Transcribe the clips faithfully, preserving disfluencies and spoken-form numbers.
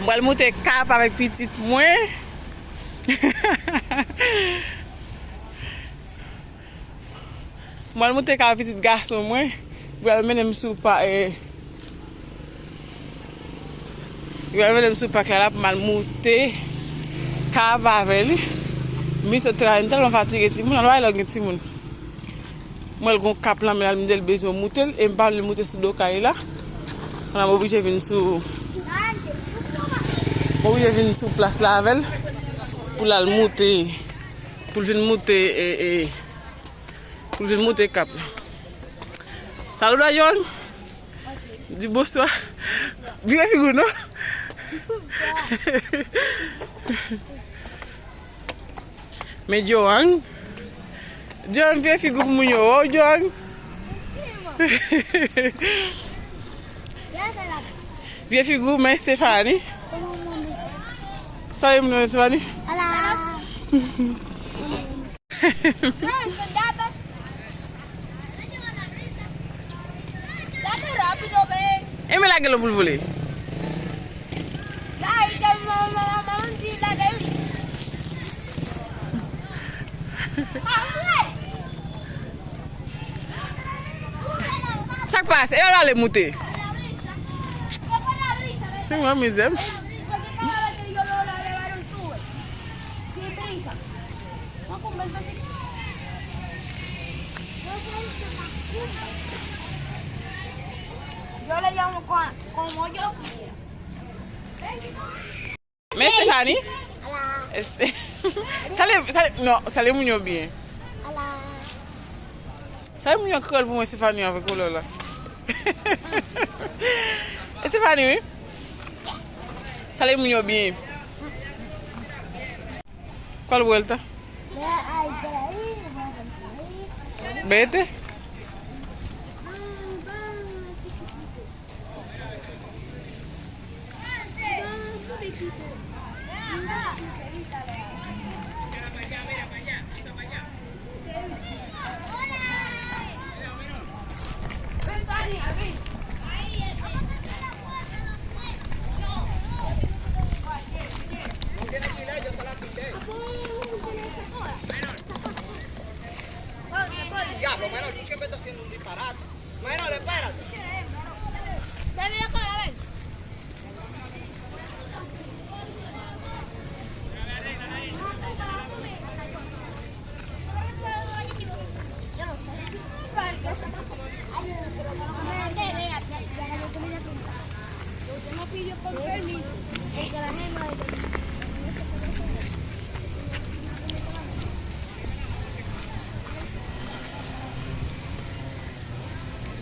Pral moute kap avèk pitit mwen. Mwen moute ka pitit gason mwen. Pral mennen m sou pa, eh, pral mennen m sou pak la, la pou m al moute ka avè li. Mi sot travay, m tèlman fatige timoun, al bay lòk gen timoun. Mwen l gon kap lan men l, m de l bezwen moute l, e m pa vle moute sou do kay la. Kounye a m oblije vin sou, m oblije vin sou plas la avè l pou l al moute. Pou l vin moute, e, e, pou l vin moute kap la. Salut, Dayong. Di bonswa. Vire figi w non. Men Joang. Joang, vire figi w pou moun yo wè w, Joang. Vire figi w, men Stephanie. Sa e moun yo, Stephanie? Ala. E men lage l pou l vole. Sa k pase? E yo ale moute. Se mwen mizè m. Yo le llamo con, como yo quiera. Men Stephanie? Ala. Salye, salye, non, salye moun yo byen. Ala. Salye moun yo krèl pou mwen, Stephanie, avèk koulè la. Stephanie, wi. Salye moun yo byen. Qual vuelta? Vete. Diablo, mano, tú siempre estás haciendo un disparate. Mano, espérate.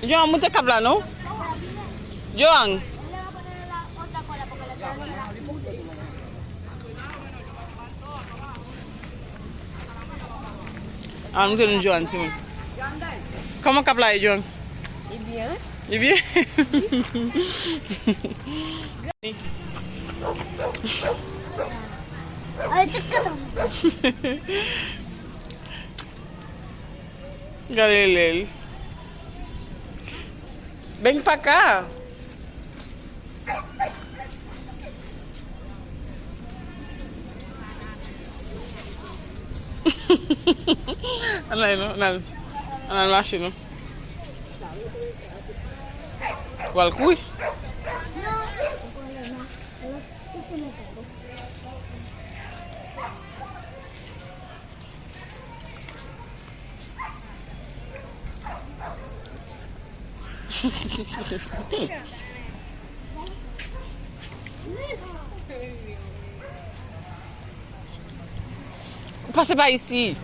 Joang, moute kap la non. Joang. An nou te nou Joanne, timoun. Kòman kap la ye, Joanne? Li byen, wi. Li byen? Gade lèl. Beng paka. Ann al non, ann al, ann al mache non. W al kouri. Pase pa isi.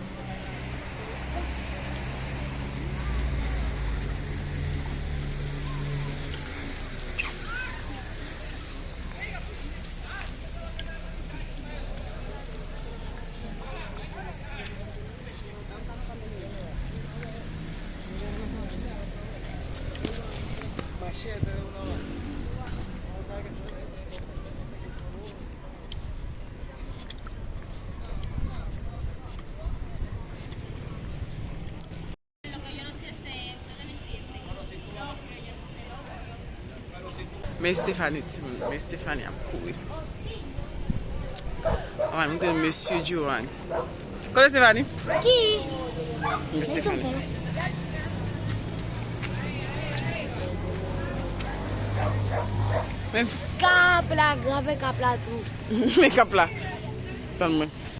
Men Stephanie, timoun, men Stephanie ap kouri. Ann al montre mesye Joanne. Kote Stephanie? Ki? Men Stephanie. Men Kap la, grave kap la tou. Men kap la. Tann mwen.